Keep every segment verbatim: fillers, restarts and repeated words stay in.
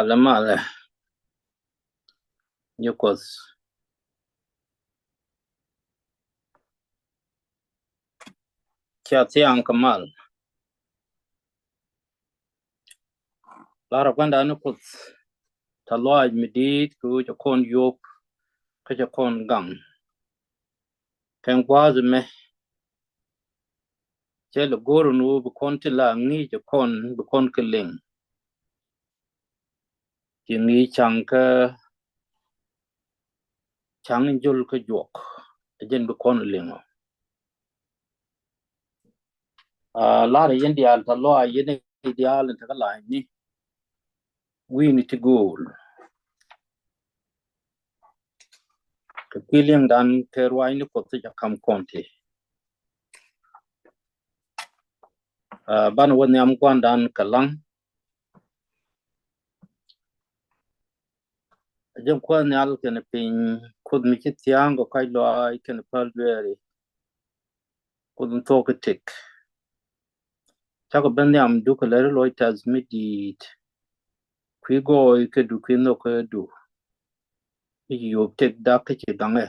Malɛ, malɛ. Nyi Kuoth. Cia thiaŋ kɛ mal. Lar ɛ gua̱ndan ni Kuoth, tɛ̈th lɔaac mi di̱i̱t kɛ ɣöö cɛ kɔn yop, kä cɛ kɔn gaŋ. Kɛ gua̱a̱th ɛmɛ, cɛ lɛ go̱r ɛn ɣöö bi kɔn tin la ŋi̱i̱c ɛ kɔn, bi kɔn kɛ liŋ. Ci ŋi̱i̱c ca̱ŋ kä, ca̱ŋ in jol kä juɔk, ɛ jɛn bi kɔn liŋ ɔ. Aa, lar yɛn diaal tɛ̈th lɔaac, yɛn diaal in te kä lany ni wi̱i̱ni ti gööl. Kɛ kui̱ liŋdan kɛ ruaacni Kuɔth ti ca ka̱m kɔn ti. Aa, banɛ wä nhiam gua̱ndan kɛ laŋ. Ɛ jɛn Kuoth Nhial kɛnɛ piny, Kuoth mi ci thia̱a̱ŋ kɛ kɔ̱a̱c lɔaac kɛnɛ päl dueeri, Kuoth in thuɔ̱k kä tëk. Cakɔ ben nhiamdu kɛ lɛri lɔc tɛth mi di̱i̱t. Kui̱ gɔɔy kädu, kui̱ nhök kädu. I̱ ci yop tëk dak kä ci gaŋɛ.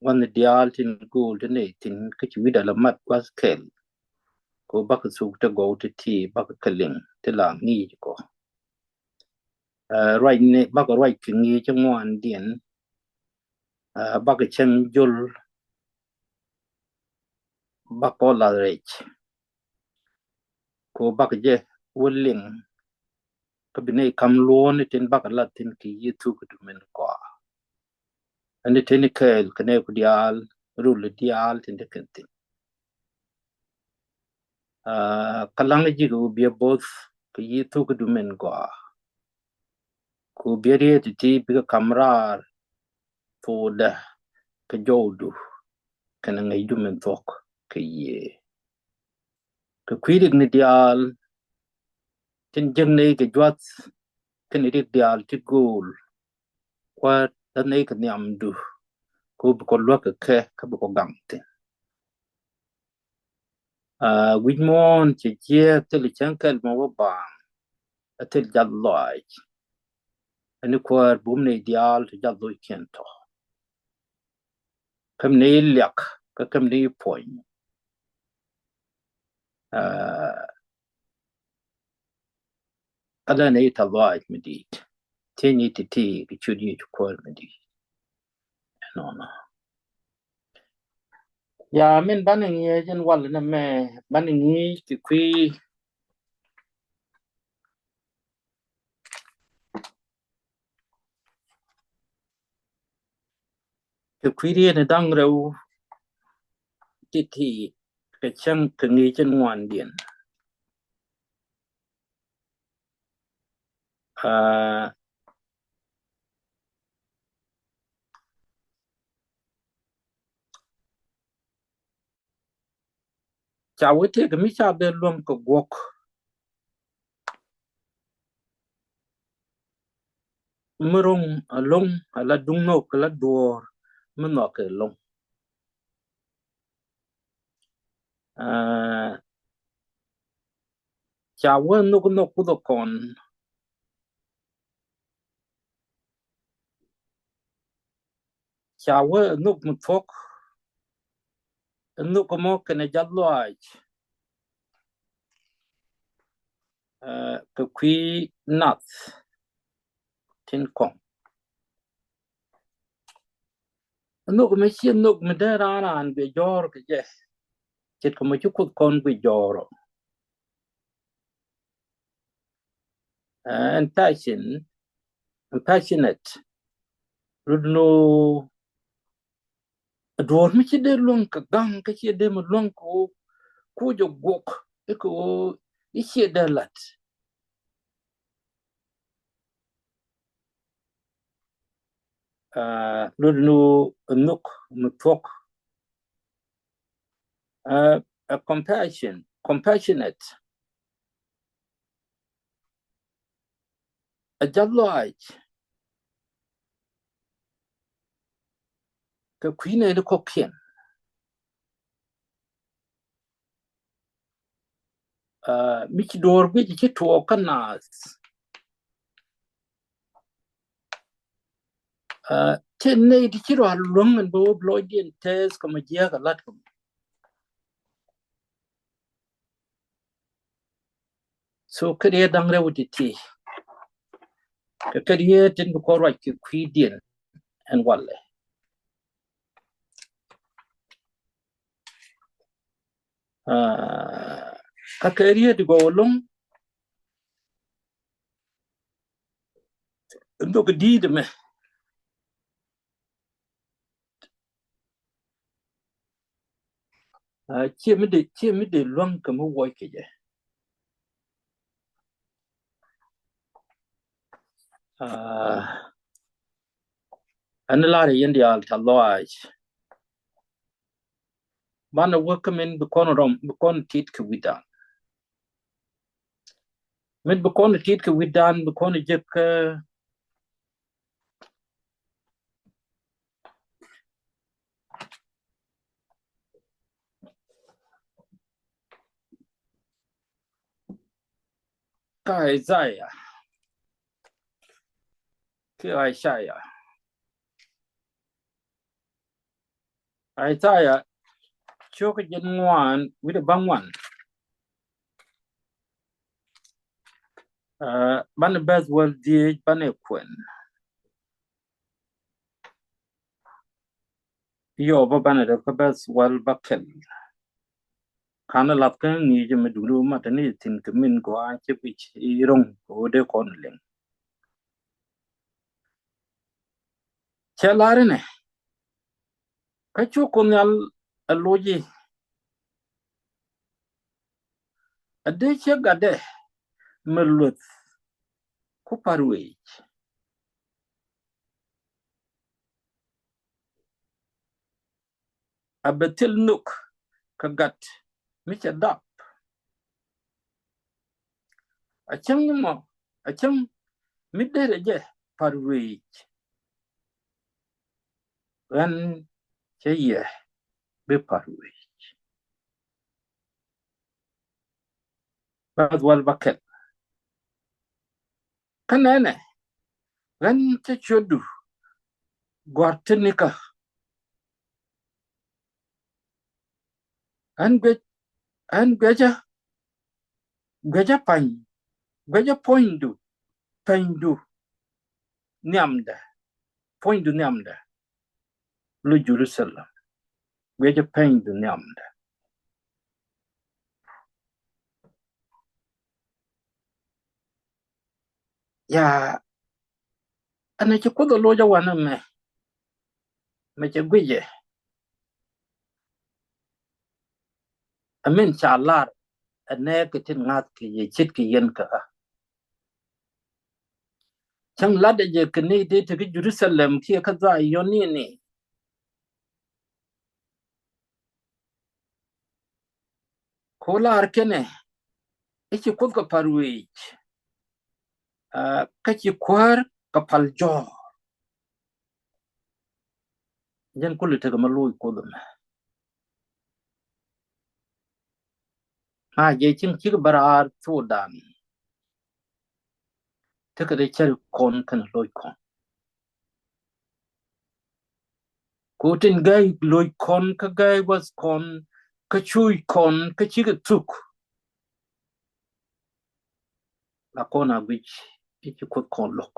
Gua̱n diaal tin gööl ti nɛy thi̱n kä ci wi̱cdɛ la mat gua̱th kɛl. Kɛ ɣöö bakɛ thuk ti gɔw ti ti, bakɛ kɛ liŋ ti la ŋi̱i̱c kɔ. Aa, ruac ni, bakɛ ruac kɛ ŋi̱i̱c ŋuandiɛn. Aa, bakɛ cäŋ jol, bakɔ lath rɛc. Kɛ ɣöö bakɛ jɛ wä liŋ, kä bi nɛy ka̱m luɔ̱ɔ̱ni tin bakɛ lath thi̱n kɛ Yiëë thukädu min gɔaa. Ɛn ni tin kɛɛl kɛ nɛy ku diaal, rul diaal tin te kɛn thi̱n. Aa, kä laŋ ji̱ kɛ ɣöö biɛ bo̱th kɛ Yiëë thukädu min gɔaa. Kɛ ɣöö biɛ riet ti ti bikɛ ka̱m raar thokdä kɛ jɔwdu kɛnɛ ŋäcdu min thuɔ̱k kɛ Yiëë. Kɛ kui̱ rik ni diaal tin jiäk nɛy kɛ juath kɛnɛ rik diaal ti gööl, Kuäär, la nɛy kɛ nhiamdu kɛ ɣöö bi kɔ luäk kɛ kɛ kä bi kɔ gaŋ thi̱n. Aa, wi̱c muɔ̱ɔ̱n cɛ jiääk thil cäŋ kɛl mɔ wä baaŋ, a thil jath lɔaac. Ɛn ni Kuäär bum nɛy diaal ti jath lɔckiɛn tɔ. Käm nɛy liak kä käm nɛy puɔ̱ny. Aa, ala nɛy tɛth lɔaac mi di̱i̱t. Thiec ni ti̱ti̱ kɛ ciöt Yecu Kuäär mi di̱i̱t. Ɛnɔnɔ. Ya, min banɛ ŋi̱eec ɛn wal nɛmɛ, banɛ ŋi̱i̱c kɛ kui̱, kɛ kui̱ riet ni da̱ŋ rɛw ti̱ti̱ kɛ cäŋ kɛ ŋi̱i̱c ɛn ŋuandiɛn. Aa, ca wee tëëkɛ mi ca ben luäŋ kɛ guɔ̱k. Mi ro̱ŋ a lo̱ŋ a la duŋ nhök kɛ la duɔ̱ɔ̱r mi nhɔk kɛ lo̱ŋ. Aa, ca wee nhök nhök Kuoth ɛ kɔn. Ca wee nhök mi thuɔ̱k, nhök mɔ kɛnɛ jath lɔaac, aa, kɛ kui̱ nath tin kɔ̱ŋ. Nhök mi ci nhök mi dee raan raan guic jɔ̱ɔ̱r kɛ jɛ. Ce̱tkɛ mɔ ci Kuoth kɔn guic jɔ̱ɔ̱r ɔ. Ɛn passion, ɛn passionate. Rut ni duɔ̱ɔ̱r mi ci dee luäŋ kɛ gaŋ, kä ci dee mi luäŋ kɛ ɣöö ku jɛ guɔk, i̱ kɛ ɣöö i̱ ciɛ dee lat. Aa, rut ni nhök mi thuɔ̱k. Aa, ɛ compassion, compassionate. Ɛ jath lɔaac kɛ kui̱ nɛy ti kɔ̱kiɛn. Aa, mi ci duɔ̱ɔ̱r guic ci tuɔɔk kä naath. Aa, ti nɛy ti ci rɔ a luäŋ ɛn bä wä bi lɔcdiɛn tɛth kɛ mɔ jiääk a lat kɛ mɔ. So kɛ riet da̱ŋ rɛw ti ti kɛ kɛ riet tin bi kɔn ruac kɛ kui̱diɛn ɛn walɛ. Aa, kä kɛ riet ti gɔw ɛlɔ̱ŋ. Ndok di̱i̱t mɛ. Aa, ciɛ mi dee, ciɛ mi dee luäŋ kɛ mi wuɔc kɛ jɛ. Aa, ɛn lar yɛn diaal ta lɔaac. Banɛ wä kä min bi kɔn rɔm, bi kɔn tit kɛ wi̱dan. Min bi kɔn tit kɛ wi̱dan, bi kɔn jek kä kä Isaiah. Kä Isaiah. Isaiah cio̱kä jiɛn ŋuan wi̱cdɛ bäŋuan. Aa, banɛ bɛth wäl dhieec banɛ kuɛn. Yɔ bä banɛ dee kä bɛth wäl bäkɛl. Kanɛ lath kä ŋi̱i̱cä mi duŋdu mat ni thi̱n kɛ min gɔaa cɛ guic i̱ ro̱ŋ kɛ ɣöö dee kɔn liŋ. Cɛ lar inɛ kä cu Kuoth Nhial ɛ loc i̱, a dee cɛ gatdɛ mi lueth ku pa̱r wec. A bɛ thil nhök kɛ gat mi cɛ dap. A cäŋ ni mɔ, a cäŋ mi derɛ jɛ pa̱r wec. Ɣän cä yɛ bi pa̱r wec. Bäth wäl bäkɛl. Kä nɛnɛ, ɣän cä ciötdu gua̱r tinikä. Ɣän guic, ɣän guiecä, guiecä pa̱ny, guiecä puɔ̱nydu, pa̱nydu nhiamdɛ, puɔ̱nydu nhiamdɛ. Lo Jerusalem, guiecä pa̱nydu nhiamdɛ. Ya, ɛn ɛ ci Kuoth ɛ loc ɛ wanɛ mɛ, mɛ cɛ guic ɛ. Ɛ min ca lar ɛ nɛɛk kɛ tin ŋa̱th kɛ yɛ ce̱tkɛ yɛn kɛ ɣä. Cäŋ latdɛ jɛ kɛ nɛy dee te kä Jerusalem kiɛ kä Dhayɔn ni ni. Ko lar kɛnɛ i̱ ci Kuoth kɛ pa̱r wec, aa, kä ci kuäär kɛ pal jɔ̱ɔ̱r. Jɛn kuli tekɛ ma loc Kuoth ɛmɛ. Ma jɛ cieŋ cikɛ bä raar thokdan. Tekɛ dee cäri kɔn kɛnɛ loc kɔn. Ko tin gäi loc kɔn kä gäi wäth kɔn kä cuuc kɔn kä cikɛ thuk. La kɔn a guic i̱ ci Kuoth kɔn lo̱k.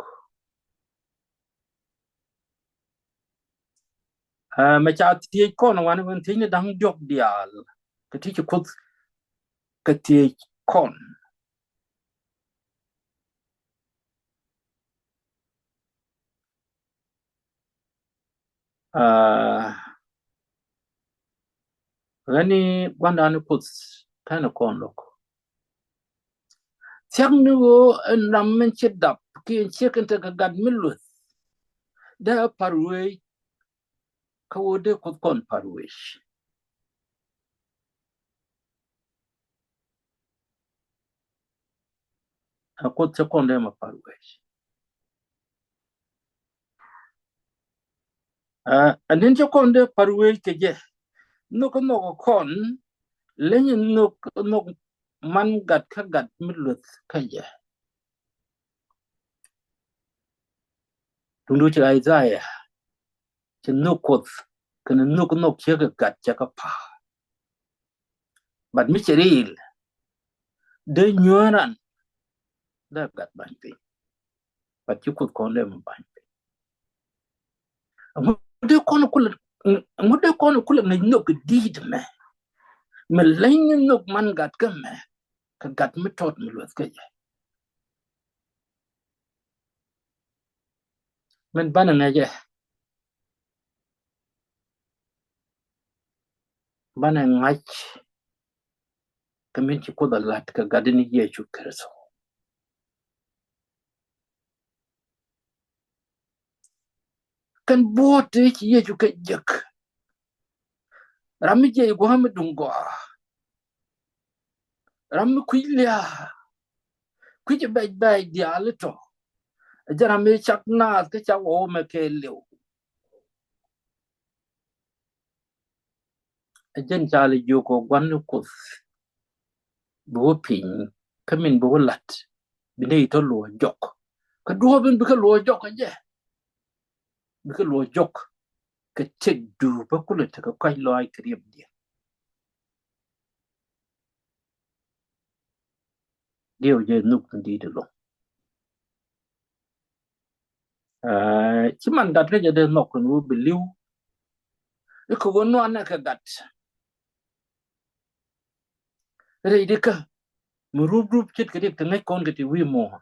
Aa, mɛ ca thiec kɔn wanɛ wän thiec ni da̱ŋ diɔ̱k diaal kɛ ti ci Kuoth kɛ thiec kɔn. Aa, ɣän ni gua̱ndan ni Kuoth kɛnɛ kɔn lo̱k. Thia̱k ni ɣöö ɛn ram min ci dap kiɛ ciek in tekɛ gat mi lueth. Dee a pa̱r wec kä ɣöö dee Kuoth kɔn pa̱r wec. A Kuoth cä kɔn dee ma pa̱r wec. Aa, ɛn tin cä kɔn dee pa̱r wec kɛ jɛ. Nhök nhɔk kɔn leny nhök nhɔk man gat kä gat mi lueth kä jɛ. Duŋdu ci Isaiah Ci nhök Kuoth kɛnɛ nhök, nhök ciek kɛ gat cɛ kɛ pa̱a̱r. But mi cɛ ril dee nyuɔ̱ɔ̱n ran, dee gat ba̱ny piny. But ci Kuoth kɔn dee mi ba̱ny piny. Ŋut dee kɔn kulɛ, ŋut dee kɔn kulɛ ŋäc nhök kɛ di̱i̱t mɛ, mɛ leny ni nhök man gat kä mɛ, kɛ gat mi tɔt mi lueth kä jɛ. Min banɛ ŋäc ɛ, banɛ ŋa̱c kɛ min ci Kuoth a lat kɛ gat in Yecu Kritho. Kɛn buɔ̱ɔ̱t ti ci Yecu kɛ jek. Ram mi jiɛc gua̱a̱ mi duŋ gɔaa, ram mi kui̱ lia̱a̱, kui̱ ci bɛc bɛc diaal itɔ. Ɛ jɛn ram mi cak naath kä cak wä wä mɛ kɛɛliw. Ɛ jɛn ca lɛ jiök kɛ gua̱n ni Kuoth bi wä piny, kä min bi wä la̱t, bi nɛy tɔ luɔ̱ɔ̱c jɔk. Kä duɔ̱ɔ̱p in bikɛ luɔ̱ɔ̱c jɔk kä jɛ, bikɛ luɔ̱ɔ̱c jɔk kɛ tëk dup bä kulɛ tekɛ kɔ̱a̱c lɔaac kɛ riɛpdiɛn. Diɛw jɛ nhök ni di̱i̱t ɛlɔ̱ŋ. Aa, ci man gat kä jɛ dee nhɔk kɛn wä bi li̱w. Ikɛ wä nuan nɛ kɛ gat rɛy di kä mi rup rup ce̱tkɛ rik ti ŋäc kɔn kɛ ti wi̱i̱ muɔ̱ɔ̱n.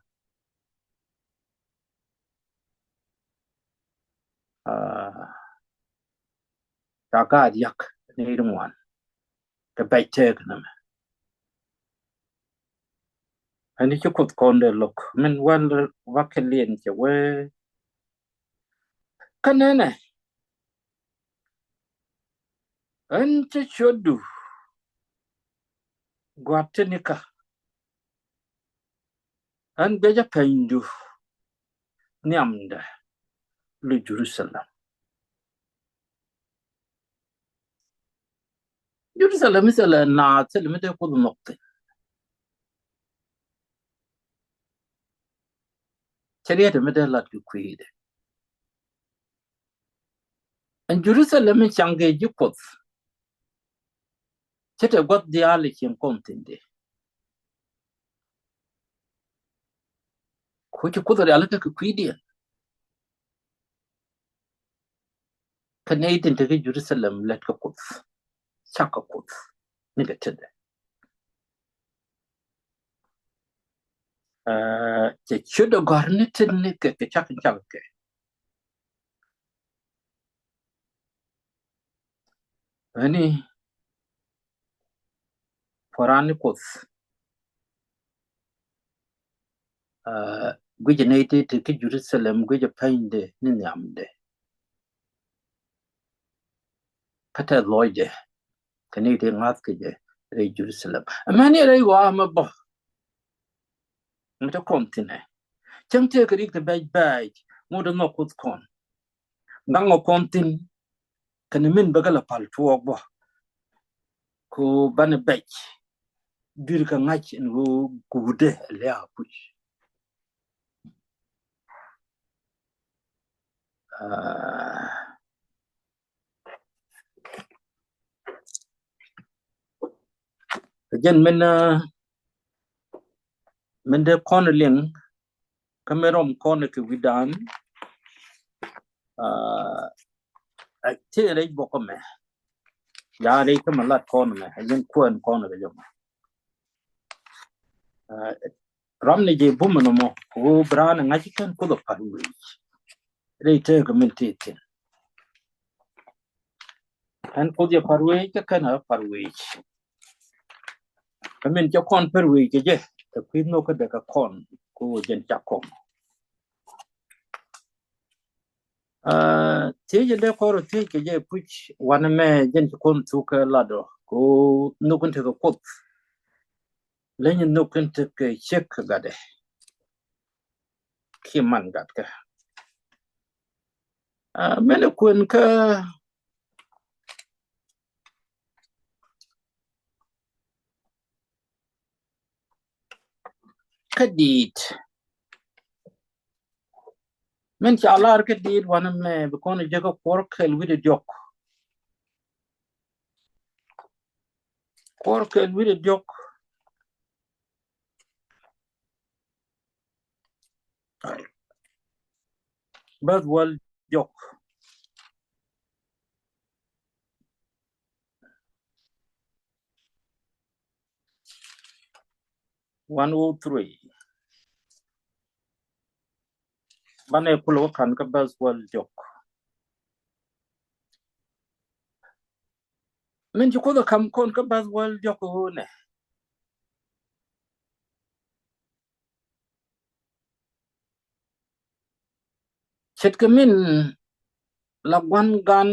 Aa, ca gaat yak ni ri ŋuan kɛ bɛc tëëk nɛmɛ. Ɛn ci Kuoth kɔn dee lo̱k min wäl wakä liɛn cɛ wee. Kä nɛnɛ, ɛn cä ciötdu gua̱a̱th tinikä, ɛn guiɛcä pɛnydu nhiamdɛ lu Jerusalem. Jerusalem mi thilɛ naath thilɛ mi dee Kuoth nhɔk thi̱n. Cɛ riet mi dee lat kɛ kui̱dɛ. Ɛn Jerusalem mi caŋ kɛ ji̱ Kuoth, ce̱t ɛ gua̱th diaal ɛ cieŋ kɔn thi̱n di. Ku ci Kuoth rialikä kɛ kui̱diɛn. Kä nɛy tin te kä Jerusalem lät kä Kuoth, cak kä Kuoth ni kɛ tetdɛ. Aa, cɛ ciötdɛ gɔ̱r ni tetni kɛ, kɛ cak in cak kɛ. Ɛni puɔ̱ran ni Kuoth, aa, guicɛ nɛy ti te kä Jerusalem, guicɛ pɛnydɛ ni nhiamdɛ. Kä te lɔcdɛ kɛ nɛy ti ŋa̱th kɛ jɛ rɛy Jerusalem. Amäni rɛy ɣɔaa mɛ bä mi te kɔn thi̱n ɛ, cäŋ tëëkɛ rik ti bɛc bɛc ŋot ɛ nhɔk Kuoth kɔn. Gaŋ ɔ kɔn thi̱n kɛnɛ min bä kɛ lɛ pal tuɔɔk bä. Ku banɛ bɛc dui̱r kɛ ŋa̱c ɛn ɣöö guudɛ lia̱a̱ puc. Aa, jɛn min, aa, min dee kɔn liŋ kä mi rɔm kɔn kɛ wi̱dan. Aa, a ti rɛy bɔk mɛ. Ya rɛy kä mi lat kɔn mɛ, a yɛn kuɛn kɔn kɛ jɛ mɛ. Aa, ram ni jɛ bumɛ nɔmɔ kɛ ɣöö bi raan ŋa̱c kɛn Kuoth ɛ pa̱r wec. Rɛy tëëkɛ min tëë thi̱n. Ɛn Kuoth jɛ pa̱r wec kä kɛn ɛ pa̱r wec. Kä min cɛ kɔn pär wec kɛ jɛ, ɛ kui̱ nhök kä dee kɛ kɔn ku jɛn ca kɔn. Aa, thiec in dee kɔn rɔ thiec kɛ jɛ puc wanɛ mɛ jɛn ci kɔn thuk kɛ lat ɔ ku nhök in tekɛ Kuoth. Leny in nhök in tekɛ ciek kɛ gatdɛ kiɛ man gatkɛ. Aa, mɛn ɛ kuɛn kä kä di̱i̱t Min ca lar kä dit wanɛ mɛ bi kɔn jɛ kä Kuɔr kɛl wi̱cdɛ diɔk. Kuɔr kɛl wi̱cdɛ diɔk. Bäth wäl diɔk. One oh three. Banɛ kulɛ wä ka̱n kä bäth wäl diɔk. Min ci Kuoth ɛ ka̱m kɔn kä bäth wäl diɔk ɣöö nɛ, ce̱tkɛ min la gua̱n gan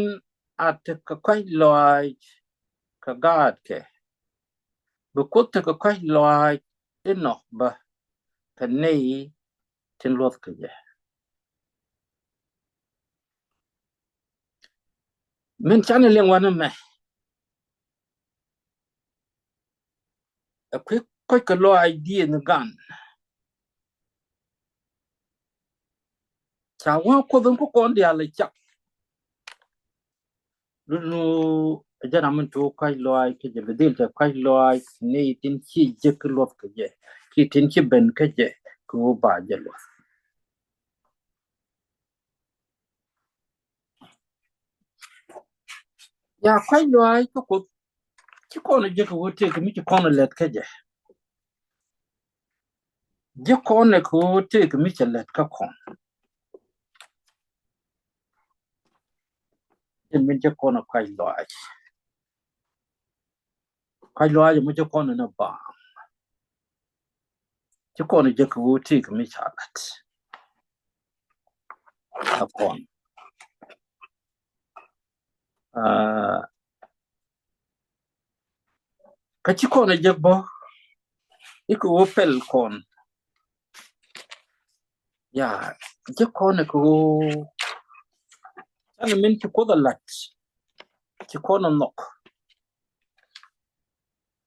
a tekɛ kɔ̱a̱c lɔaac kɛ gaatkɛ, bi Kuoth tekɛ kɔ̱a̱c lɔaac inɔ bä kɛ nɛy tin luɔ̱thkɛ jɛ. Min canɛ liŋ wanɛ mɛ, ɛ kui̱ kɔ̱c kɛ lɔaac diɛn gan. Ca wä Kuoth in ku kɔn diaal ɛ cak. Lulu ɛ jɛn ram min tuuk kɔ̱a̱c lɔaac kä jɛ, bi dhil tɛ kɔ̱a̱c lɔaac ni tin ci jek kä luɔth kä jɛ, ki tin ci ben kä jɛ, kɛ ɣöö ba jɛ luɔth. Ya kɔ̱a̱c lɔaac kä Kuoth, ci kɔn ɛ jek kɛ ɣöö tëëk mi ci kɔn ɛ lɛt kä jɛ. Ji̱ kɔn ɛ kɛ ɣöö tëëk mi cɛ lɛt kä kɔn. Ji̱ min ji̱ kɔn ɛ kɔ̱a̱c lɔaac. Kɔ̱a̱c lɔaac mi ji̱ kɔn ɛ ni baaŋ. Ji̱ kɔn ɛ jek kɛ ɣöö tëëk mi ca lɛt kä kɔn. Aa, kä ci kɔn ɛ jek bä i̱ kɛ ɣöö pɛl kɔn. Ya, ji̱ kɔn ɛ kɛ ɣöö canɛ min ci Kuoth ɛ la̱t, ci kɔn ɛ nhɔk.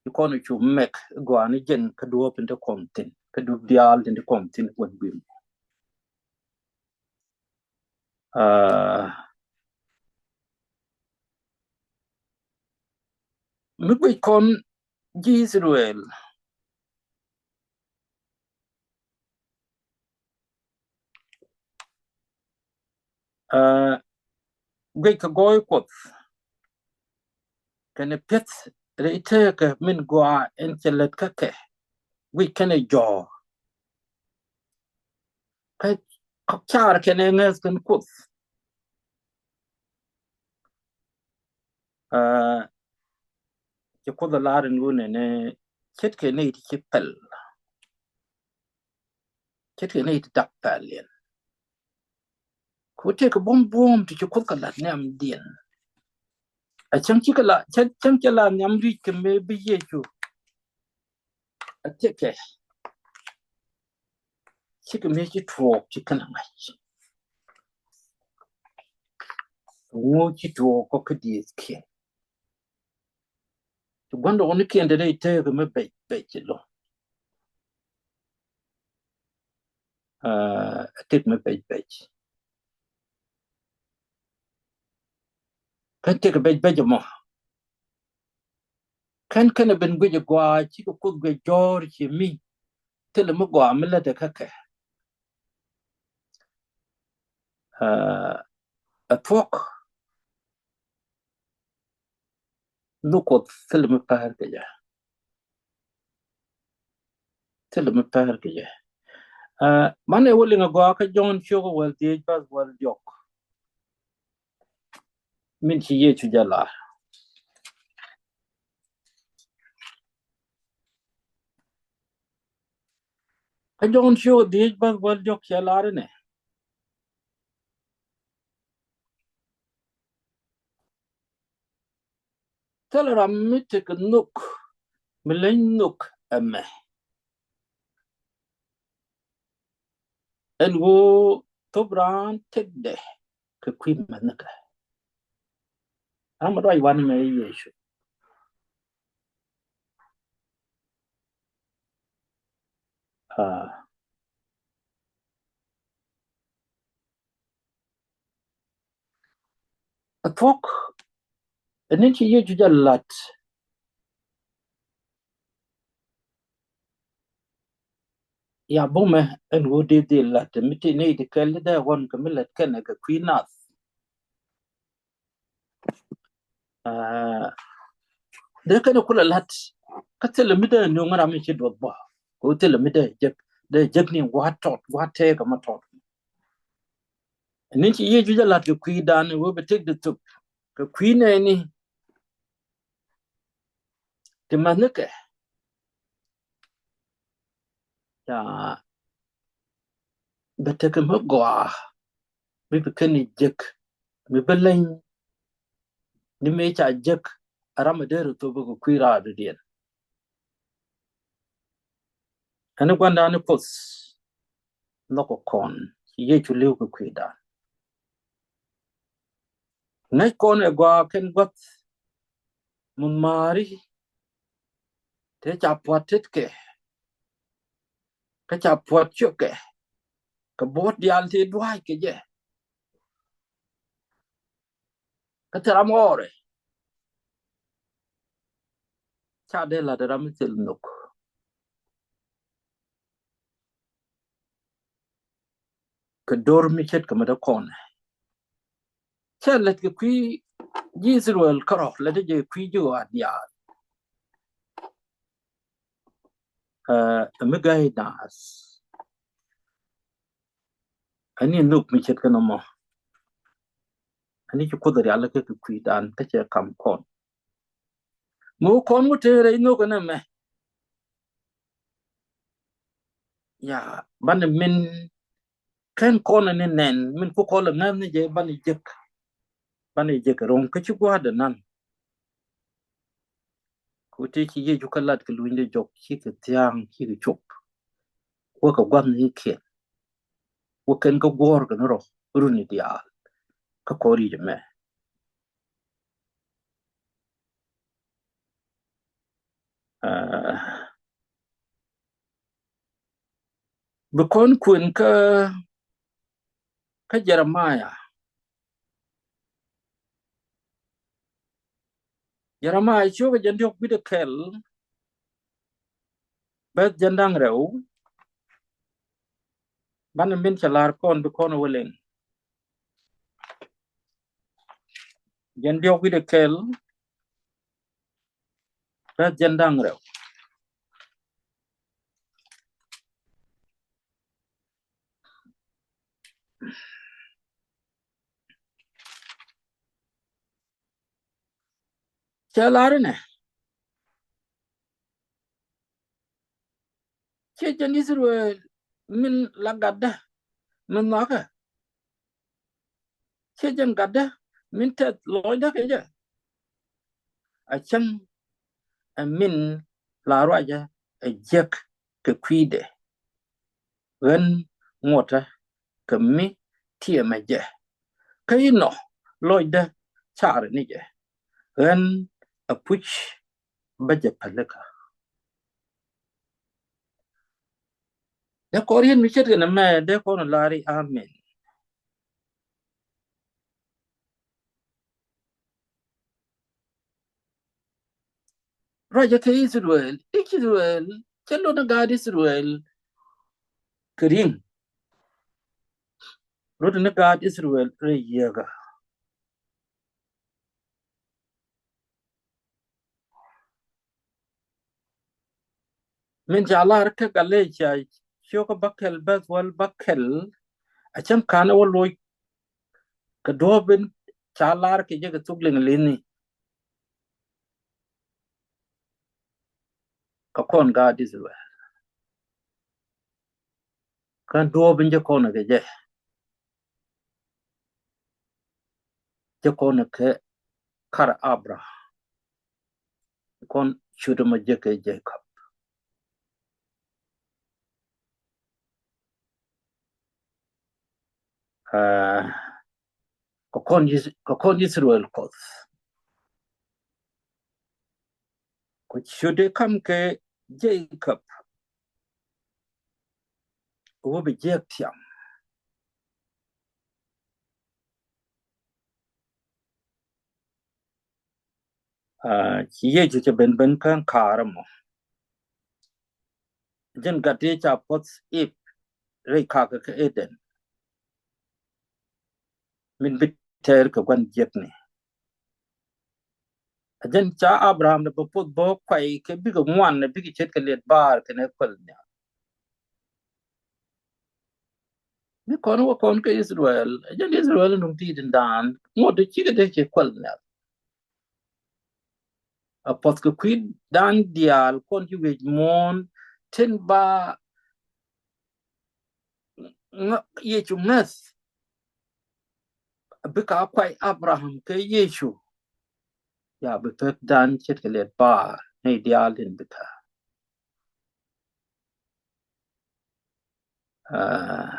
Ci kɔn ɛ cu mɛk gɔaa ni jɛn kä duɔ̱ɔ̱p in te kɔn thi̱n, kä dup diaal tin te kɔn thi̱n wän guim. Aa, mi guic kɔn ji̱ Israel, aa, guic kɛ gɔɔy Kuɔth kɛnɛ piɛth rɛy tëëkɛ min gɔaa ɛn cɛ lät kä kɛ, guic kɛnɛ jɔɔk. Kä kɔk car kɛnɛ ŋäth kɛn Kuoth. Aa, ci Kuoth ɛ lar in wunɛ ni ce̱tkɛ nɛy ti ci pɛl. Ce̱tkɛ nɛy ti dak pɛl yɛn. Ku tëëkɛ buɔ̱m buɔ̱m ti ci Kuoth kɛ la̱t nhiamdiɛn. A cäŋ cikɛ la, cäŋ, cäŋ cɛ la nhiam ri̱c kɛ mëë bi Yecu. A tëëkɛ cikɛ mëë ci tuɔɔk ci kɛn a ŋa̱c. Ŋu ci tuɔɔk kɔ kä dieth kiɛn. Ti gua̱ndɔɔŋnikiɛn te rɛy tëëkɛ mi bɛc bɛc ci lo̱. Aa, tëk mi bɛc bɛc. Kɛn tëk bɛc bɛc mɔ. Kɛn kɛn ben guic gɔaa cikɛ Kuoth guic jɔ̱ɔ̱r ci mi. Thilɛ mi gɔaa mi lätdɛ kä kɛ. Aa, ɛ thuɔ̱k. Nhök Kuɔth thilɛ mi päär kɛ jɛ. Thilɛ mi päär kɛ jɛ. Aa, manɛ wä liŋ a gɔaa kä Jɔ̱ɔ̱n ciök wäl dhieec bäth wäl diɔk. Min ci Yecu jɛ lar. Kä Jɔ̱ɔ̱n ciök dhieec bäth wäl diɔk cɛ lar inɛ. Thilɛ ram mi tekɛ nhök, mi leny nhök ɛmɛ. Ɛn ɣöö thop raan tëkdɛ kɛ kui̱ mɛnhkɛ. Ram mi ruac wanɛ mɛ i̱ Yecu. Aa. Ɛ thuɔ̱k, ɛ ni̱n ci Yecu jɛ la̱t. Ya bumɛ ɛn ɣöö dee dhil la̱t mi ti nɛy ti kɛl ti dee ɣɔn kɛ mi la̱t kɛnɛ kɛ kui̱ nath. Aa, dee kɛn kulɛ la̱t kä thilɛ mi dee nöŋ ram mi ci duɔth bä. Kɛ ɣöö thilɛ mi dee jek, dee jek ni gua̱a̱th tɔt, gua̱a̱th tɛɛk ɛmɔ tɔt. Ni ci Yecu jɛ la̱t kɛ kui̱dan ɛ wee bɛ tëk di thop kɛ kui̱ nɛɛni ti mäthnikɛ. Ca bɛ tekɛ mi gɔaa mi bi kɛn i̱ jek mi bi leny ni mëë ca jek a ram a dee rɔ thop kɛ kui̱ raar dɔ̱diɛn. Ɛn i̱ gua̱ndan i̱ Kuoth nhɔk kɛ kɔn ci Yecu li̱w kɛ kui̱dan. Ŋäc kɔn ɛ gɔaa kɛn gua̱th mun ma̱a̱ri tëë ca pua̱t tetkɛ kä ca pua̱t ciökɛ kɛ buɔ̱t diaal tëë dua̱a̱c kɛ jɛ. Kä thil ram ɣɔɔrɛ ca dee la̱t ram mi thil nhök kɛ do̱r mi ce̱tkɛ mi dee kɔnɛ. Cɛ lät kɛ kui̱ ji̱ Israel kärɔ̱, lät jɛ kui̱ ji̱ ɣɔaa diaal. Ɛ mi gäi naath. Ani nhök mi ce̱tkɛ nɔmɔ. Ani ci Kuoth rial kɛ kɛ kui̱dan kä cɛ kam kɔn. Mi wä kɔn wä tëë rɛy nhök ɛn ɛmɛ. Ya, banɛ min kɛn kɔn ni nɛn min ku kɔn lɛ ŋäth ni jɛ banɛ jek. Banɛ jek ro̱ŋ kä ci gua̱a̱dɛ nan. Ku tëë ci Yecu kä lat kɛ lunyni jɔk cikɛ thia̱a̱ŋ cikɛ cop. Wä kɛ gua̱th ni kiɛn. Wä kɛn kä guɔ̱ɔ̱r kɛ ni rɔ runi diaal. Kä kɔr yic ɛmɛ. Aa, bi kɔn kuën kä, kä Jeremaya. Jeremaya ciökä jɛn diɔ̱k wi̱cdɛ kɛl. Bɛth jɛn da̱ŋ rɛw. Banɛ min cɛ la̱r kɔn bi kɔn wä leŋ. Jɛn diɔ̱k wi̱cdɛ kɛl. Bɛth jɛn da̱ŋ rɛw. Cɛ lar inɛ. Ciɛ jɛn Israel min la gatdä min nhɔakä. Ciɛ jɛn gatdä min tɛth lɔcdä kɛ jɛ. A cäŋ ɛ min la ruacä ɛ jiäk kɛ kui̱dɛ. Ɣän ŋuɔ̱tä kɛ mi tiɛmɛ jɛ. Kä inɔ lɔcdä car ni jɛ. Ɣän a puc bä jɛ pälikä. Dee kɔr yɛn mi ce̱tkɛ nɛ mɛ dee kɔn lar i̱ amen. Ruacä kɛ Israel, Israel cä lot ni gaat Israel kɛ ri̱ŋ. Lot ni gaat Israel rɛy yieekä. Min ca lar kä Galatia ciökä bäkɛl bɛth wäl bäkɛl. A cäŋ ka̱n ɛ wä loc kɛ duɔ̱ɔ̱p in ca lar kɛ jɛ kɛ thuk liŋ li̱ni. Kä kɔn gaat Israel. Kä duɔ̱ɔ̱p in jɛ kɔn kɛ jɛ. Jɛ kɔn kɛ kar Abraham. Kɔn ciötdä mɔ jɛ kɛ Jacob. Aa, kɛ kɔn Is-, kɛ kɔn Israel Kuɔth. Ku ciötdɛ kam kɛ Jacob. Wä bi jiɛk tiam. Aa, ci Yecu cɛ ben ben kä ka̱a̱r ɛmɔ. Jɛn gat ti ca puɔth Ip rɛy kakä kä Eden. Min bi tɛɛr kɛ gua̱n jiäkni. Ɛ jɛn ca Abraham dee bɛ puɔth bä kuay kɛ bikɛ ŋuan, bikɛ ce̱tkɛ liɛt baar kɛnɛ kuäl nhial. Mi kɔn wä kɔn kä Israel, ɛ jɛn Israel nuŋ ti̱ti̱ dan ŋot ti cikɛ dee cɛ kuäl nhial. A puɔth kɛ kui̱dan diaal kɔn ci wi̱c muɔ̱ɔ̱n tin ba ŋa-, Yecu ŋäth. Bikɛ a kuay Abraham kɛ Yecu. Ya bi pek dan ce̱tkɛ liɛt baar ni diaal tin bikɛ. Aa,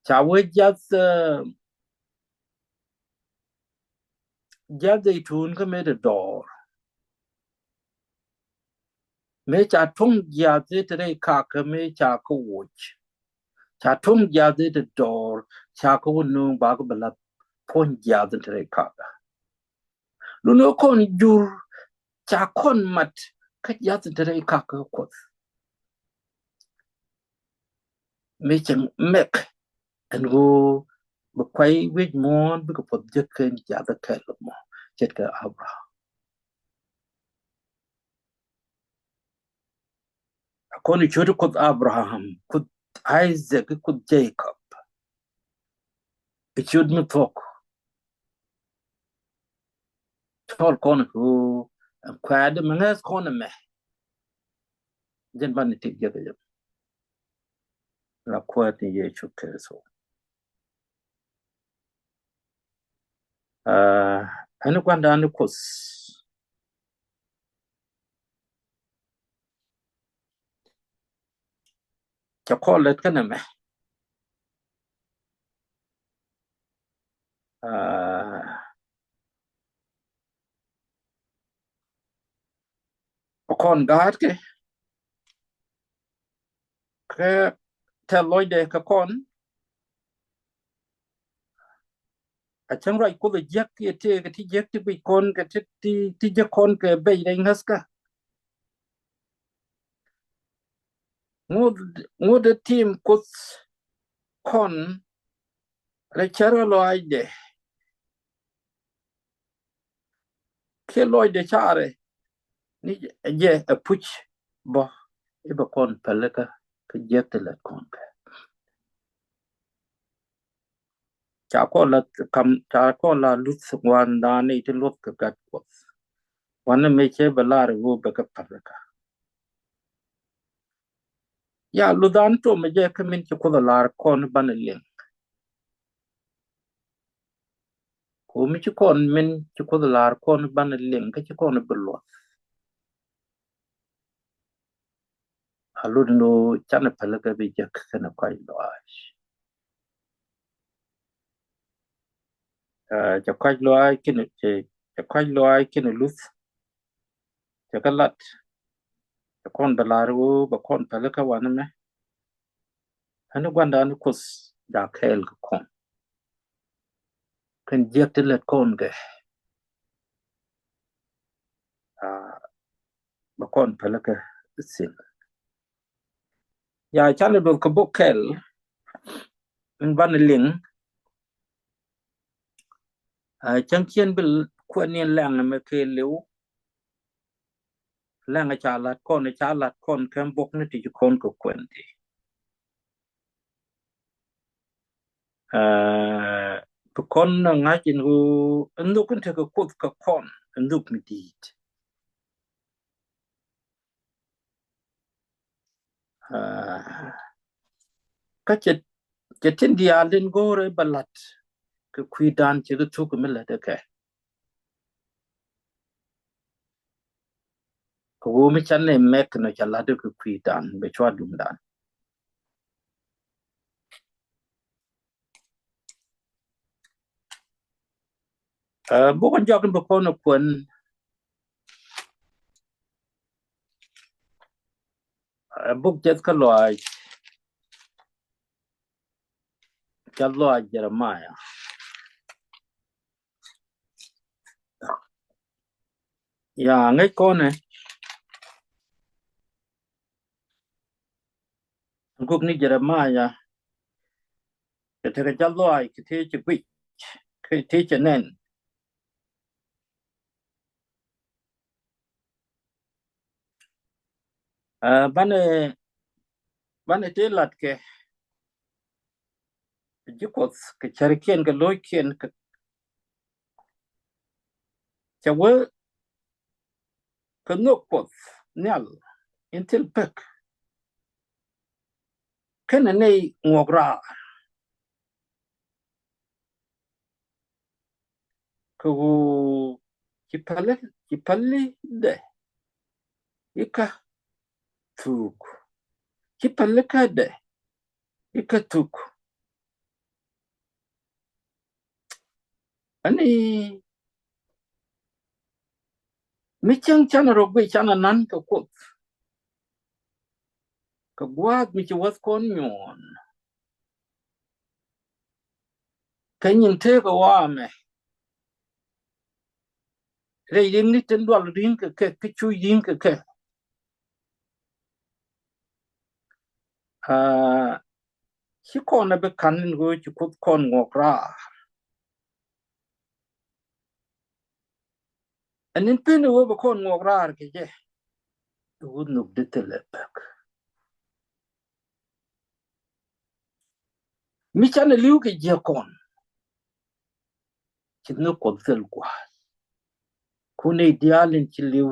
ca wee jiath, aa, jiath Zeitun kä mëë dee dɔɔr. Mëë ca tuɔ̱ŋ jiath i̱ te rɛy kakä mëë ca kä woc. Ca tuɔ̱ŋ jiath i̱ te dɔɔr, ca kä wä nööŋ bakɛ bɛ la̱th puɔ̱ny jiath i̱ te rɛy kakä. Lun ɣä kɔn jur ca kɔn mat kä jiath in te rɛy kakä Kuɔth. Mi cɛ mɛk ɛn ɣöö bi kuay wi̱c muɔ̱ɔ̱n bikɛ puɔth jek kɛn jiath kɛl mɔ ce̱tkɛ Abraham. A kɔn i̱ ciöt Kuoth Abraham, Kuoth Isaac, Kuoth Jacob. I̱ ciöt mi thuɔ̱k. Cɔl kɔn i̱ ku ɛn kuɛɛt mi ŋäth kɔn ɛmɛ. Jɛn ban i̱ tik jek jɛ. La Kuäär ni Yecu Kritho. Aa, ɛn gua̱ndan ni Kuoth. Cɛ kɔn lät kɛnɛ mɛ. Aa, kɔn gaatkɛ kɛ tɛth lɔcdɛ kɛ kɔn. A cäŋ ruac Kuoth a jiäk kiɛ tëëkɛ ti jiäk ti guic kɔn kɛ ti, ti, ti jiäk kɔn kɛ bec rɛy ŋäthkä. Ŋut, ŋut ɛ tim Kuoth kɔn rɛy cärä lɔaacdɛ. Kiɛ lɔcdɛ carɛ ni jɛ ɛ puc bä i̱ bɛ kɔn pälikä kä jiäk ti lät kɔn kɛ. Ca kɔn la kam, ca kɔn la luth wandan i̱ ti luth kɛ gat Kuɔth. Wanɛ mëë cɛ bɛ lar i̱ ɣöö bɛ kɛ pälikä. Ya luthan tuɔmɛ jɛ kä min ci Kuoth a lar kɔn banɛ liŋ. Ko̱mi ci kɔn min ci Kuoth a lar kɔn banɛ liŋ kä ci kɔn bi luɔth. A lut ni ɣöö canɛ pälikä bi jek kɛnɛ kɔc lɔaac. Aa, cɛ kɔc lɔaac kɛnɛ, cɛ, cɛ kɔc lɔaac kɛnɛ luth. Cɛ kɛ lat. Cɛ kɔn bɛ lar ɣöö bɛ kɔn pälikä wanɛ mɛ. Ɛn gua̱ndan ni Kuoth ja kɛɛl kɛ kɔn. Kɛn jiäk ti lät kɔn kɛ. Aa, bɛ kɔn pälikä thil. Ya canɛ duɔth kɛ bok kɛl in banɛ liŋ. Aa, cäŋ ciɛn bi kuɛn ni lɛŋ mɛ kɛ liw. Lɛŋ ca lat kɔn, ca lat kɔn kɛn bok ni ti ci kɔn kɛ kuɛn ti. Aa, bi kɔn ŋa̱c in ɣöö in dhuk in tekɛ Kuoth kɛ kɔn in dhuk mi di̱i̱t. Aa, kä cɛ, cɛ tin diaal tin go̱o̱rɛ bɛ la̱t kɛ kui̱dan cɛ kɛ thuk mi lätdɛ kɛ. Kɛ ɣöö mi canɛ mɛk nɔ ca la̱tdɛ kɛ kui̱dan bɛ cua duŋdan. Ɛ, buk in jɔak in bi kɔn ɛ kuɛn. Ɛ, buk jɛth kä lɔaac. Kä lɔaac Jeremiah. Ya, ŋäc kɔnɛ. Guk ni Jeremaya. Kɛ tekɛ jal lɔaac kɛ tëë ci guic, kɛ tëë ci nɛn. Ɛ, banɛ, banɛ tëë lat kɛ ji̱ Kuɔth kɛ cärkiɛn kɛ lo̱ckiɛn kɛ, cɛ wee kɛ nhök Kuɔth Nhial in thil pek. Kɛnɛ nɛy ŋuɔk raar. Kɛ ɣöö ci päli, ci päli dɛ ikä thuk. Ci päli kä dɛ ikä thuk. Ani mi cäŋ canɛ rɔ guic canɛ nan kɛ Kuoth. Kɛ gua̱a̱th mi ci wäth kɔn nyuɔ̱ɔ̱n. Kɛ nyin tëëkɛ waamɛ. Rɛy riŋni tin dual ri̱i̱ŋ kɛ kɛ, kä cu yi̱i̱ŋ kɛ kɛ. Aa, ci kɔn a bi ka̱n in ɣöö ci Kuoth kɔn ŋuɔk raar. Ɛn in pen in ɣöö bɛ kɔn ŋuɔk raar kɛ jɛ. I̱ wut nhök di thilɛ pek. Mi canɛ li̱w kɛ jiäk kɔn. Ci nhök Kuɔth thil gua̱a̱th. Kun nɛy diaal in ci li̱w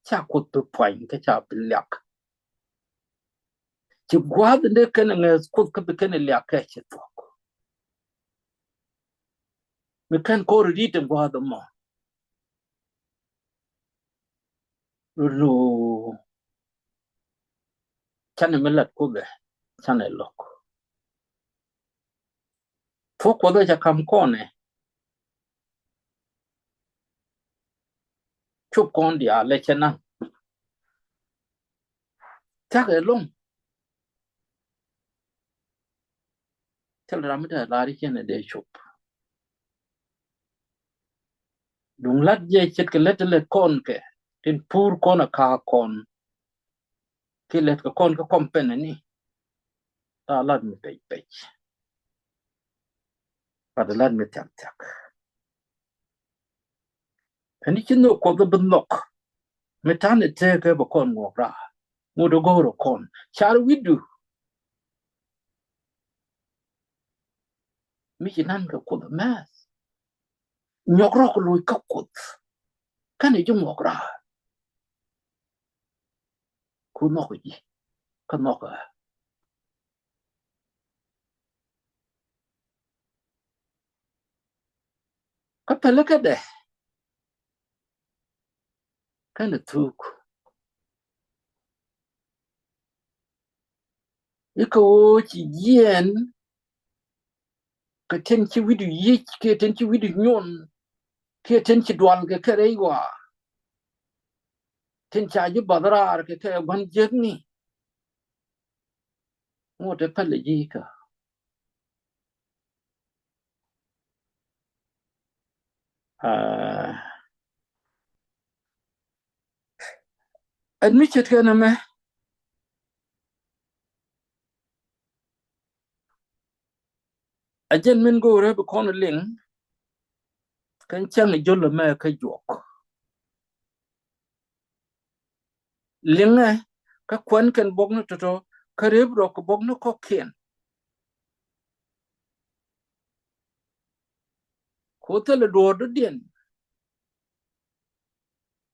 ca Kuoth bi puany kä ca bi liak. Ci gua̱a̱th in dee kɛn ɛ ŋäth Kuoth kä bi kɛn ɛ liak kɛ ci thuɔ̱k. Mi kɛn kɔr ri̱t in gua̱a̱th ɛmɔ. Rut nu canɛ mi lat Kuoth ɛ, canɛ lo̱k. Thuɔ̱k Kuɔth ɛ ca ka̱m kɔn ɛ. Cop kɔn diaal ɛ cɛ naŋ. Cakɛ loŋ. Thil ram mi te lar i̱ cɛn ɛ dee cop. Duŋ lat jɛ ce̱tkɛ lät lät kɔn kɛ tin pur kɔn a ka̱a̱k kɔn. Ki lät kɛ kɔn kä kɔm pɛn ani. Ta lat mi pec pec. Pat lat mi thiak thiak. Ɛn i̱ ci nhök Kuɔth bi nhɔk. Mi ta̱n i̱ tëëkɛ bɛ kɔn ŋuɔk raar. Ŋut ɛ go̱o̱r ɛ kɔn. Car wi̱cdu. Mi ci nan kɛ Kuoth ɛ mɛth. Nyɔk rɔk loc kä Kuoth. Kɛnɛ ji̱ ŋuɔk raar. Ku nhɔk ji̱. Kä nhɔk ɛ. Kä pälikädɛ. Kɛnɛ thuk. I̱ kɛ ɣöö ci jiɛɛn. Kɛ tin ci wi̱cdu yic, kɛ tin ci wi̱cdu nyuɔn, kɛ tin ci dual kɛ kɛ rɛy ɣɔaa. Tin ca ji̱ bath raar kɛ kɛ gua̱n jiäkni. Ŋot ɛ pälɛ ji̱ kä. Aa. Ɛn mi ce̱tkɛ nɛmɛ. A jɛn min go̱o̱rɛ bi kɔn liŋ. Kɛn cäŋ i̱ jol ɛmɛ kä juɔk. Liŋɛ kä kuɛn kɛn buɔk ni tɔtɔ kä rep rɔ kɛ buɔk ni kɔkiɛn. Ku thilɛ duɔɔr dɔ̱diɛn.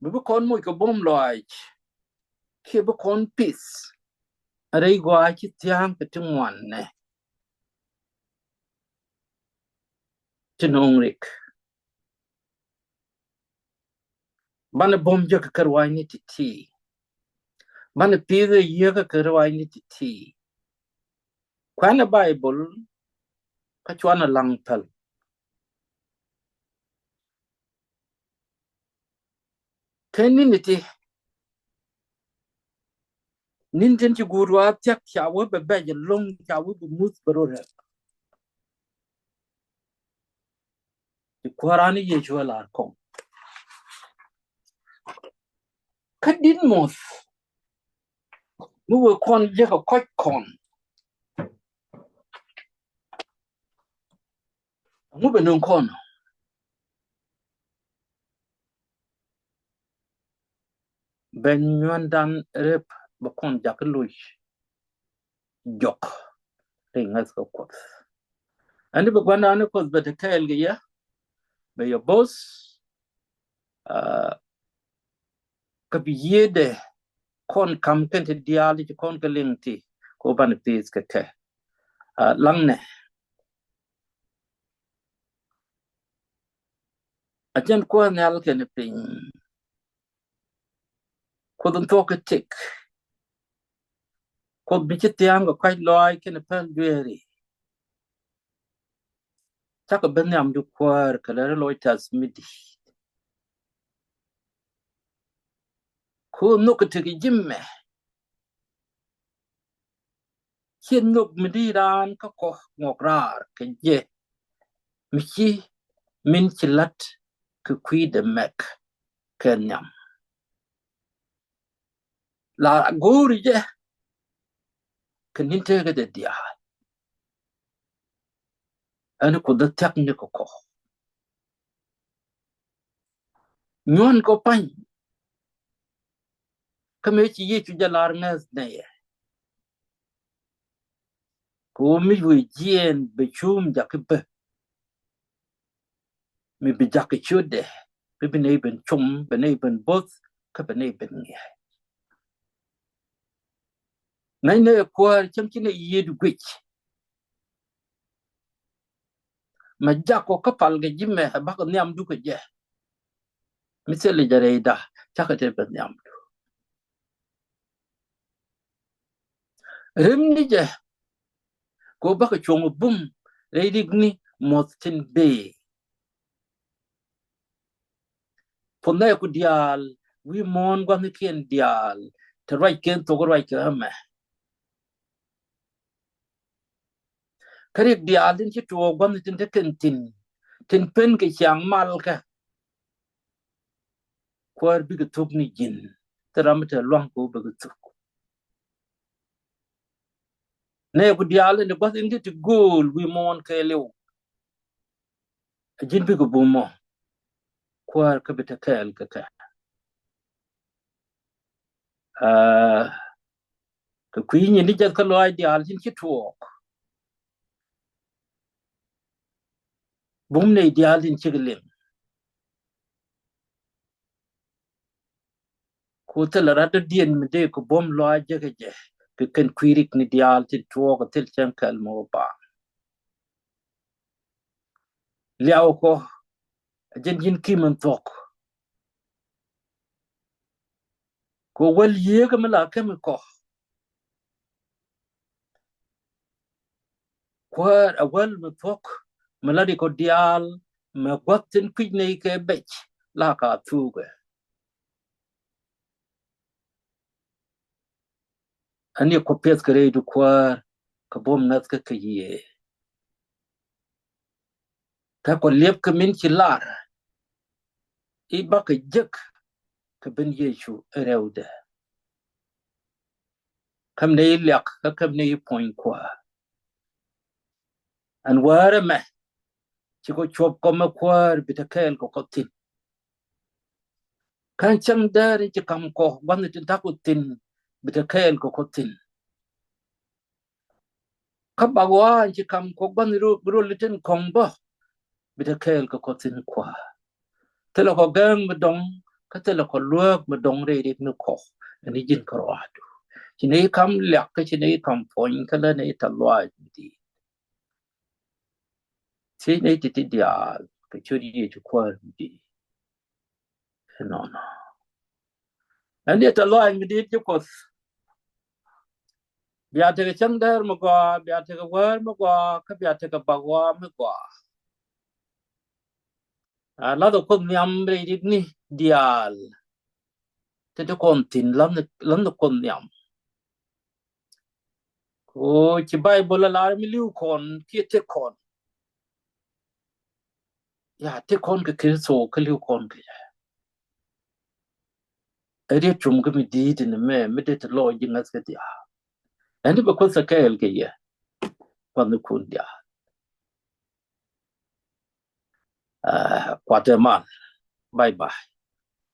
Mi bi kɔn moc kɛ buɔ̱m lɔaac kiɛ bi kɔn pith. A rɛy gɔaa ci thia̱a̱ŋ kɛ ti ŋuan nɛ ti no̱o̱ŋ rik. Banɛ buɔ̱m jiäk kɛ ruaacni ti̱ti̱. Banɛ pi̱i̱th ɛ yiäk kɛ ruaacni ti̱ti̱. Kuanɛ Baibol kä cuanɛ laŋ päl. Kɛ ni̱n iti ni̱n tin ci guut wa thiak ca wee bɛ bɛc ɛlɔ̱ŋ ca wee bɛ muth bɛ rɔ rɛk. Ti kuäärani Yecu ɛ lar kɔŋ. Kä dit muth mi wëë kɔn jek kɛ kɔc kɔn. Ŋu bɛ nöŋ kɔn? Bɛ nyuandan rep bɛ kɔn jak loc jɔk ri ŋäth kɛ Kuɔth. Ɛn di bɛ gua̱ndan ni Kuɔth bɛ te kɛɛl kɛ yɛ, bɛ yɛ both, ah, kä bi yiëëdɛ kɔn kam kɛn ti diaal ti kɔn kɛ liŋ ti kɛ wä banɛ piith kɛ kɛ. Ah, laŋnɛ a jɛn Kuɔth Nhial kɛn piny. Kuoth in thuɔ̱k kɛ tëk. Kuoth mi ci thia̱a̱ŋ kɛ kɔc lɔaac kɛnɛ päl dueeri. Cakɛ ben nhiamdu Kuäär kɛ lɛ rɛ lɔc tɛth mi di̱i̱t. Ku nhök kɛ tëk ji̱ mɛ. Ciɛ nhök mi di̱i̱t raan kä kɔ ŋuɔk raar kɛ jɛ. Mi ci min ci la̱t kɛ kui̱dɛ mɛk kɛ nhiam. La go̱o̱ri jɛ kɛ ni̱n tëëkɛ jɛ diaal. Ɛn Kuoth dee thiak ni kɛ kɔ. Nyuɔn kɔ pa̱ny. Kä mëë ci Yecu jɛ lar ŋäth nɛyɛ. Kɛ ɣöö mi wëë jiɛɛn bɛ cum jakä bä. Mi bi jakä ciötdɛ, bi bi nɛy ben cum, bɛ nɛy ben bo̱th, kä bɛ nɛy ben ŋiɛc. Ŋäcnɛ ɛ Kuäär cäŋ ci nɛy yiëëd guic. Mɛ jak kɔ kä pal kɛ ji̱ mɛ ɛ bakɛ nhiamdu kɛ jɛ. Mi thilɛ jɛ rɛyda cakɛ te bɛ nhiamdu. Rimni jɛ kɛ ɣöö bakɛ cuɔ̱ŋ bum rɛy rikni muɔth tin bëë. Puɔ̱nhɛ ku diaal wi̱i̱ muɔ̱ɔ̱n gua̱thnikiɛn diaal te ruackiɛn thok ruac kɛ ɣä mɛ. Kä rik diaal tin ci tuɔɔk gua̱thni tin te kɛn thi̱n tin pen kɛ ciaŋ malkä. Kuäär bikɛ thuk ni ji̱n thil ram mi te lua̱ŋ kɛ ɣöö bikɛ thuk. Nɛ ku diaal in ti gua̱th in ti ti gööl wi̱i̱ muɔ̱ɔ̱n kɛɛliw. A ji̱n bikɛ bum mɔ Kuäär kä bi te kɛɛl kɛ kɛ. Aa, kɛ kui̱ nyin ni jɛth kä lɔaac diaal tin ci tuɔɔk. Bum nɛy diaal tin cikɛ liŋ. Ku thilɛ rat dɔ̱diɛn mi dee kɛ buɔ̱m lɔaac jekɛ jɛ kɛ kɛn kui̱ rikni diaal tin tuɔɔk thil cäŋ kɛl mɔ ba. Liaw kɔ a jɛn ji̱n ki̱m in thuɔ̱k. Kɛ wäl yieekä mi la käm ikɔ. Kuäär a wäl mi thuɔ̱k mi la ri kɔ diaal mɛ gua̱th tin kui̱c nɛy kɛ bɛc la ka thuukɛ. Ani kɔ piɛth kɛ rɛy di Kuäär kɛ buɔ̱m ŋäth kä kɛ yiëë. Kä kɔ liɛp kɛ min ci lar i̱ bakɛ jek kɛ ben Yecu ɛ rɛwdɛ. Käm ni i̱ liak kä käm ni i̱ puɔ̱ny Kuäär. Ɛn wäärɛ mɛ ci kɔ cuɔp kɔ mɛ Kuäär bi te kɛɛl kɔ kɔ thi̱n. Kä cäŋ däär in ci kam kɔ gua̱thni tin ta̱k kɔ thi̱n bi te kɛɛl kɔ kɔ thi̱n. Kä bak ɣɔaa in ci kam kɔ gua̱thni rol, rol itin kɔŋ bä bi te kɛɛl kɛ kɔ thi̱n Kuäär. Thilɛ kɔ gɛɛŋ mi dɔŋ kä thilɛ kɔ luääk mi dɔŋ rɛy rik ni kɔ. Ɛn i̱ ji̱n kärɔadu ci nɛy kam liak kä ci nɛy kam puɔ̱ny kä lä nɛy tɛ̈th lɔaac mi di̱i̱t. Thiec nɛy ti̱ti̱ diaal kɛ ciöt Yecu Kuäär mi di̱i̱t. Ɛnɔnɔ ɛn diɛ tɛ̈th lɔaac mi di̱i̱t ji̱ Kuɔth. Bia tekɛ cäŋ däär mi gɔaa, bia tekɛ wäär mi gɔaa, kä bia tekɛ bak ɣɔaa mi gɔaa. A lathɛ Kuoth nhiam rɛy ritni diaal. Te te kɔn thi̱n lathɛ, lathɛ Kuoth nhiam. Ko ci Baibol a lar mi li̱w kɔn kiɛ te kɔn. Ya, te kɔn kɛ Kritho kä li̱w kɔn kɛ jɛ. Ɛ riet cum kä mi di̱i̱t ni mɛ mi dee ti lɔɔc ji̱ ŋäth kä diaal. Ɛn ti bɛ kuoth thɛ kɛɛl kɛ yɛ. Kuath ni kun diaal. Kuath ɛ man. Bye bye.